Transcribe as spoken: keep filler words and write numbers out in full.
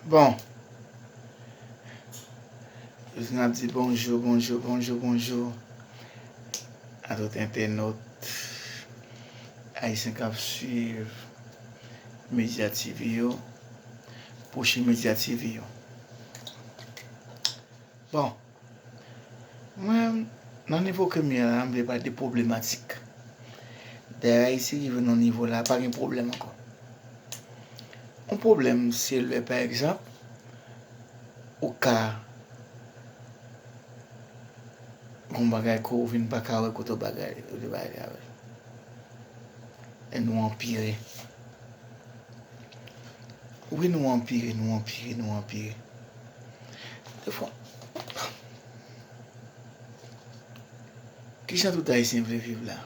Bon. Jodi a n ap di bonjou, bonjou, bonjou, bonjou a tout entènot ayisyen k ap swiv Medya TV yo, Pwochen Medya TV yo. Bon, mwen, nan nivo ke m ye la, m vle pale de pwoblematik. Dayè, Ayiti rive nan nivo la, pa gen pwoblèm ankò. Yon pwoblèm, se lè, pa egzanp, ou ka gon bagay ke w vin pa ka wè kote w bagay, ou te bagay avè l. E nou anpire. Wi, nou anpire, nou anpire, nou anpire. Defwa, kijan tout Ayisyen vle viv la?